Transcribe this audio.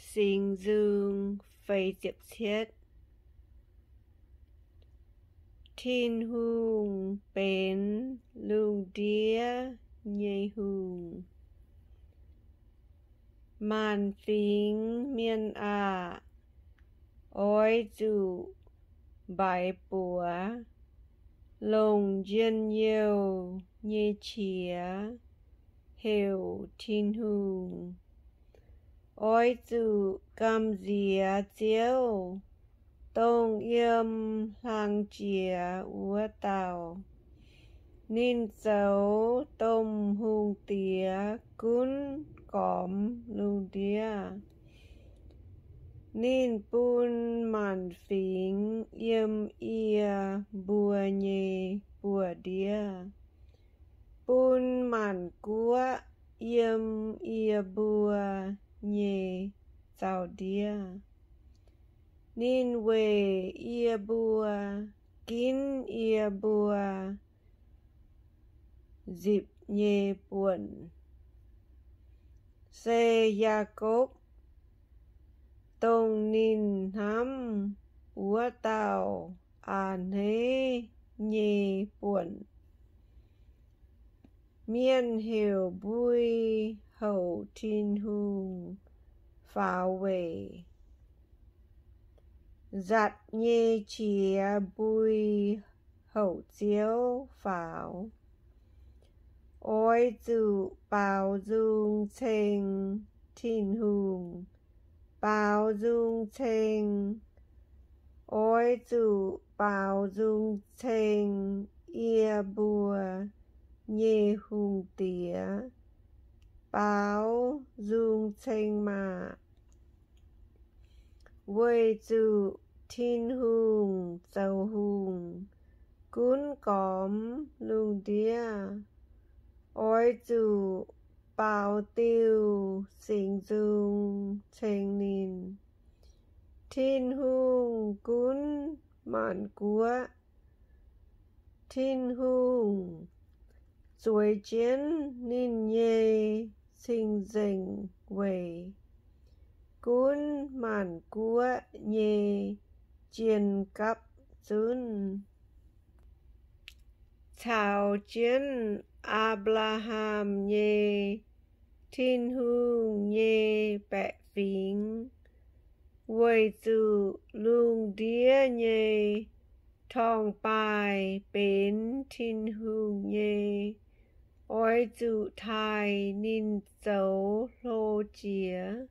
Singx Nzung. Feix ziepc cietv. Tin-Hungh benx lungh ndiev nyei hungh. Maanc fingx mienh aah! Oix zuqc mbaix buoz, longc njien-youh nyei qiex heuc Tin-Hungh. Oix zuqc gamh nziex Ziouv, dongh yiem hlang jiex wuov dauh. Ninh zoux domh hungh diex gunv gormx lungh ndiev. Ninh bun maanc fingx yiem yie mbuo nyei buoz-ndiev, bun maanc guoqv yiem yie mbuo nyei zaux-ndiev. Ninh weic yie mbuo ginv yie mbuo nzipc nyei buonc. Se Yaakopv, dongh ninh hnamv wuov dauh a'hneiv nyei buonc. Mienh heuc mbui houc Tin-Hungh faaux weic, nzatc nyei qiex mbui houc Ziouv faaux. Oix zuqc baaux nzung ceng Tin-Hungh, baaux nzung ceng. Oix zuqc baaux nzung ceng yie mbuo nyei hungh diex, baaux nzung ceng maah! Weic zuqc Tin-Hungh zoux hungh gunv gormx lungh ndiev. Oix zuqc baaux diuh singx nzung ceng ninh. Tin-Hungh gunv maanc guoqv. Tin-Hungh zueiz jienv ninh nyei cing-nzengc weic, gunv maanc guoqv nyei jien gapv zunv, caux jienv Apc^laa^ham nyei Tin-Hungh nyei baeqc fingx, weic zuqc lungh ndiev nyei torngv-baaih benx Tin-Hungh nyei. Oix zuqc taaih ninh zoux hlo jiex.